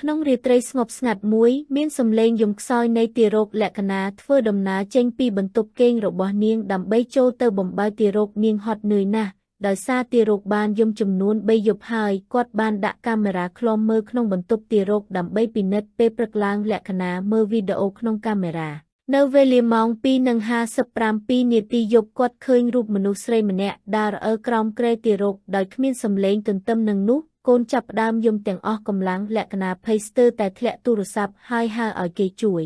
ក្នុងរាត្រីស្ងប់ស្ងាត់មួយមានសំឡេងយំខ្សោយនៃទារកលក្ខណាធ្វើដំណើរចេញពីបន្ទប់គេងរបស់នាងដើម្បីចូលទៅបំបៅទារកនាងហត់នឿយណាស់ដោយសារទារកបានយំចំនួន3យប់ហើយគាត់បានដាក់កាមេរ៉ាឃ្លាំមើលក្នុងបន្ទប់ទារកដើម្បីពិនិត្យពេលព្រឹកឡើងលក្ខណាមើលវីដេអូក្នុងកាមេរ៉ានៅវេលាម៉ោង2:57នាទីយប់គាត់ឃើញរូបមនុស្សស្រីម្នាក់ដើររអិលក្រោមគ្រែទារកដោយគ្មានសំឡេងទន្ទឹមនឹងនោះកូនចាប់ផ្ដើមយំទាំងអស់កម្លាំងលក្ខណាភ័យស្ទើរតែធ្លាក់ទូរស័ព្ទហើយហៅឲ្យគេជួយ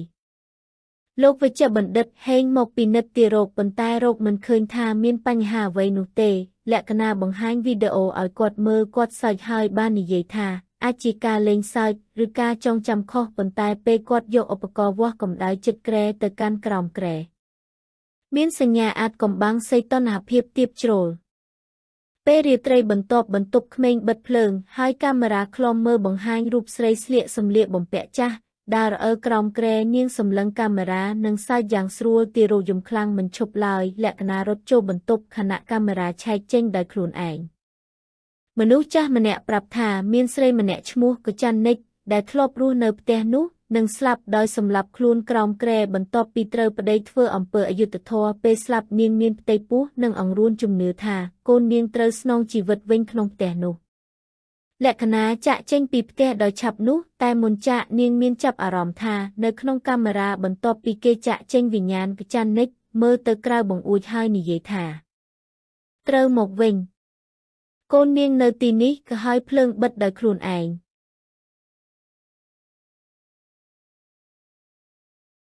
លោកវេជ្ជបណ្ឌិតហេងមកពិនិត្យទារកប៉ុន្តែរកមិនឃើញថាមានបញ្ហាអ្វីនោះទេលក្ខណាបង្ហាញវីដេអូឲ្យគាត់មើលគាត់សើចហើយបាននិយាយថាអាចជាការលេងសើចឬការចងចាំខុសប៉ុន្តែពេលគាត់យកឧបករណ៍វាស់កម្ដៅជិតគ្រែទៅកាន់ក្រោមគ្រែមានសញ្ញាអាចកំបាំងសីតុណ្ហភាពទាបជ្រុលពេលរាត្រីបន្ទាប់បន្ទប់ក្មេងបិទភ្លើងហើយកាមេរ៉ាឃ្លាំមើលបង្ហាញរូបស្រីស្លៀកសម្លៀកបំពាក់ចាស់ដើររអិលក្រោមគ្រែនាងសម្លឹងកាមេរ៉ានិងសើចយ៉ាងស្រួលទារកយំខ្លាំងមិនឈប់ឡើយលក្ខណារត់ចូលបន្ទប់ខណៈកាមេរ៉ាឆែកចេញដោយខ្លួនឯងមនុស្សចាស់ម្នាក់ប្រាប់ថាមានស្រីម្នាក់ឈ្មោះកចាន់និចដែលធ្លាប់រស់នៅផ្ទះនោះនិងស្លាប់ដោយសម្លាប់ខ្លួនក្រោមគ្រែបន្ទាប់ពីត្រូវប្តីធ្វើអំពើអយុត្តិធម៌ពេលស្លាប់នាងមានផ្ទៃពោះនិងអង្រួនជំនឿថាកូននាងត្រូវស្នងជីវិតវិញក្នុងផ្ទះនោះលក្ខណាចាក់ចេញពីផ្ទះដោយឆាប់នោះតែមុនចាក់នាងមានចាប់អារម្មណ៍ថានៅក្នុងកាមេរ៉ាបន្ទាប់ពីគេចាក់ចេញវិញ្ញាណកចាន់និចមើលទៅក្រៅបង្អួចហើយនិយាយថាត្រូវមកវិញកូននាងនៅទីនេះក៏ហើយភ្លើងបិទដោយខ្លួនឯង។